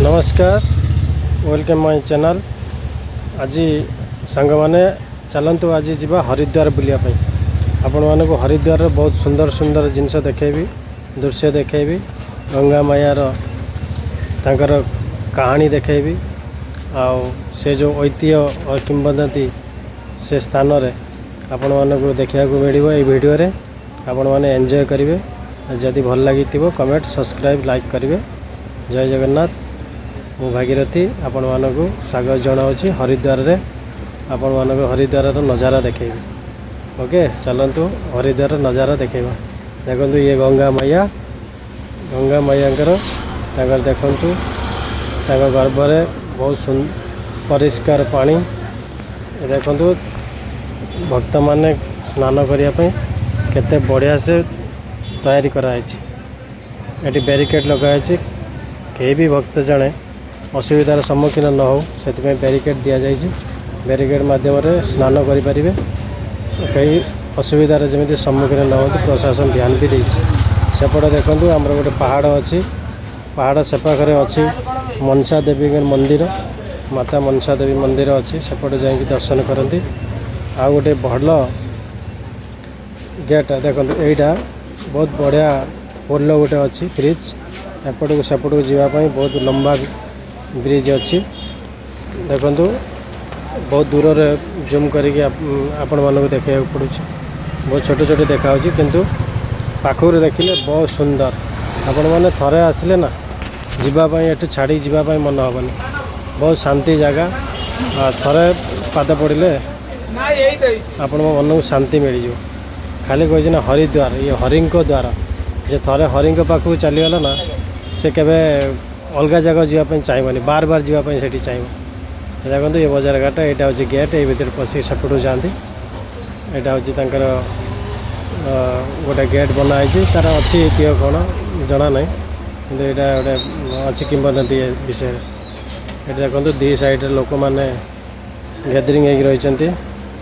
ନମସ୍କାର, welcome my channel. ଆଜି ସାଙ୍ଗମାନେ, ଚାଲନ୍ତୁ ଆଜି ଯିବା ହରିଦ୍ୱାର ବୁଲିବା ପାଇଁ। ଆପଣମାନଙ୍କୁ ହରିଦ୍ୱାରର ବହୁତ ସୁନ୍ଦର ସୁନ୍ଦର ଜିନିଷ ଦେଖେଇବି, ଦୃଶ୍ୟ ଦେଖେଇବି, ଗଙ୍ଗା ମାୟାର ତାଙ୍କର କାହାଣୀ ଦେଖେଇବି ଆଉ ସେ ଯେଉଁ ଐତିହ୍ୟ କିମ୍ବଦନ୍ତୀ ସେ ସ୍ଥାନରେ ଆପଣମାନଙ୍କୁ ଦେଖିବାକୁ ମିଳିବ। ଏଇ ଭିଡ଼ିଓରେ ଆପଣମାନେ ଏନ୍ଜୟ କରିବେ। ଯଦି ଭଲ ଲାଗିଥିବ, କମେଣ୍ଟ, ସବସ୍କ୍ରାଇବ୍, ଲାଇକ୍ କରିବେ। ଜୟ ଜଗନ୍ନାଥ। ମୁଁ ଭାଗୀରଥୀ ଆପଣମାନଙ୍କୁ ସ୍ୱାଗତ ଜଣାଉଛି। ହରିଦ୍ୱାରରେ ଆପଣମାନଙ୍କୁ ହରିଦ୍ୱାରର ନଜାରା ଦେଖେଇବି। ଓକେ, ଚାଲନ୍ତୁ ହରିଦ୍ୱାରର ନଜାରା ଦେଖେଇବା। ଦେଖନ୍ତୁ, ଇଏ ଗଙ୍ଗା ମାଇଆ। ଗଙ୍ଗା ମାଇଆଙ୍କର ତାଙ୍କର ଦେଖନ୍ତୁ, ତାଙ୍କ ଗର୍ଭରେ ବହୁତ ପରିଷ୍କାର ପାଣି। ଏ ଦେଖନ୍ତୁ, ଭକ୍ତମାନେ ସ୍ନାନ କରିବା ପାଇଁ କେତେ ବଢ଼ିଆ ସେ ତିଆରି କରାହେଇଛି। ଏଠି ବ୍ୟାରିକେଡ଼ ଲଗାହେଇଛି। କେହି ବି ଭକ୍ତ ଜଣେ ଅସୁବିଧାର ସମ୍ମୁଖୀନ ନ ହେଉ, ସେଥିପାଇଁ ବ୍ୟାରିକେଡ଼ ଦିଆଯାଇଛି। ବ୍ୟାରିକେଡ଼ ମାଧ୍ୟମରେ ସ୍ନାନ କରିପାରିବେ। କେହି ଅସୁବିଧାର ଯେମିତି ସମ୍ମୁଖୀନ ନ ହୁଅନ୍ତି, ପ୍ରଶାସନ ଧ୍ୟାନ ବି ଦେଇଛି। ସେପଟେ ଦେଖନ୍ତୁ, ଆମର ଗୋଟେ ପାହାଡ଼ ଅଛି। ପାହାଡ଼ ସେପାଖରେ ଅଛି ମନସା ଦେବୀଙ୍କ ମନ୍ଦିର। ମାତା ମନସା ଦେବୀ ମନ୍ଦିର ଅଛି, ସେପଟେ ଯାଇକି ଦର୍ଶନ କରନ୍ତି। ଆଉ ଗୋଟେ ଭଲ ଗେଟ୍ ଦେଖନ୍ତୁ, ଏଇଟା ବହୁତ ବଢ଼ିଆ ପୋଲ ଗୋଟେ ଅଛି, ବ୍ରିଜ୍। ଏପଟକୁ ସେପଟକୁ ଯିବା ପାଇଁ ବହୁତ ଲମ୍ବା ବ୍ରିଜ୍ ଅଛି। ଦେଖନ୍ତୁ, ବହୁତ ଦୂରରେ ଜୁମ୍ କରିକି ଆପଣମାନଙ୍କୁ ଦେଖାଇବାକୁ ପଡ଼ୁଛି। ବହୁତ ଛୋଟ ଛୋଟ ଦେଖାହେଉଛି, କିନ୍ତୁ ପାଖରୁ ଦେଖିଲେ ବହୁତ ସୁନ୍ଦର। ଆପଣମାନେ ଥରେ ଆସିଲେ ନା, ଯିବା ପାଇଁ, ଏଠୁ ଛାଡ଼ିକି ଯିବା ପାଇଁ ମନ ହେବନି। ବହୁତ ଶାନ୍ତି ଜାଗା। ଥରେ ପାଦ ପଡ଼ିଲେ ଆପଣଙ୍କ ମନକୁ ଶାନ୍ତି ମିଳିଯିବ। ଖାଲି କହିଛି ନା, ହରିଦ୍ୱାର ଇଏ ହରିଙ୍କ ଦ୍ୱାର। ଯେ ଥରେ ହରିଙ୍କ ପାଖକୁ ଚାଲିଗଲା ନା, ସେ କେବେ ଅଲଗା ଜାଗାକୁ ଯିବା ପାଇଁ ଚାହିଁବନି, ବାର ବାର ଯିବା ପାଇଁ ସେଠି ଚାହିଁବ। ଦେଖନ୍ତୁ, ଏ ବଜାର ଘାଟ, ଏଇଟା ହେଉଛି ଗେଟ୍। ଏଇ ଭିତରେ ପଶିକି ସେପଟକୁ ଯାଆନ୍ତି। ଏଇଟା ହେଉଛି ତାଙ୍କର ଗୋଟେ ଗେଟ୍ ବନା ହେଇଛି। ତାର ଅଛି ଐତିହ୍ୟ କ'ଣ ଜଣା ନାହିଁ, କିନ୍ତୁ ଏଇଟା ଗୋଟେ ଅଛି କିମ୍ବଦନ୍ତୀ ଏ ବିଷୟରେ। ଏଠି ଦେଖନ୍ତୁ, ଦୁଇ ସାଇଡ଼ରେ ଲୋକମାନେ ଗ୍ୟାଦରିଂ ହେଇକି ରହିଛନ୍ତି।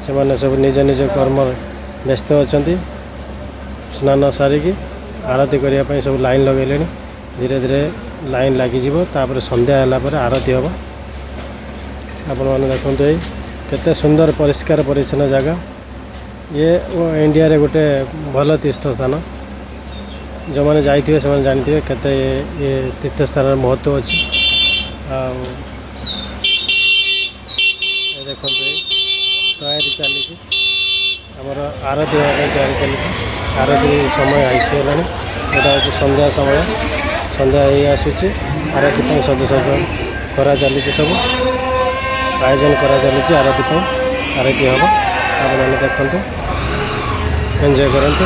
ସେମାନେ ସବୁ ନିଜ ନିଜ କର୍ମରେ ବ୍ୟସ୍ତ ଅଛନ୍ତି। ସ୍ନାନ ସାରିକି ଆରତି କରିବା ପାଇଁ ସବୁ ଲାଇନ୍ ଲଗେଇଲେଣି। ଧୀରେ ଧୀରେ ଲାଇନ୍ ଲାଗିଯିବ, ତାପରେ ସନ୍ଧ୍ୟା ହେଲା ପରେ ଆରତି ହେବ। ଆପଣମାନେ ଦେଖନ୍ତୁ, ଏଇ କେତେ ସୁନ୍ଦର ପରିଷ୍କାର ପରିଚ୍ଛନ୍ନ ଜାଗା। ଇଏ ଇଣ୍ଡିଆରେ ଗୋଟେ ଭଲ ତୀର୍ଥସ୍ଥାନ। ଯେଉଁମାନେ ଯାଇଥିବେ, ସେମାନେ ଜାଣିଥିବେ କେତେ ଇଏ ତୀର୍ଥସ୍ଥାନର ମହତ୍ତ୍ୱ ଅଛି। ଆଉ ଏ ଦେଖନ୍ତୁ, ଏଇ ତୟାରୀ ଚାଲିଛି, ଆମର ଆରତି ହେବା ପାଇଁ ତିଆରି ଚାଲିଛି। ଆରତି ସମୟ ଆସିଗଲାଣି। ଏଇଟା ହେଉଛି ସନ୍ଧ୍ୟା ସମୟ। ସନ୍ଧ୍ୟା ହେଇ ଆସୁଛି। ଆରତି ପାଇଁ ସଜସଜ କରା ଚାଲିଛି, ସବୁ ଆୟୋଜନ କରାଚାଲିଛି ଆରତି ପାଇଁ। ଆରତି ହେବ, ଆପଣମାନେ ଦେଖନ୍ତୁ, ଏନ୍ଜୟ କରନ୍ତୁ।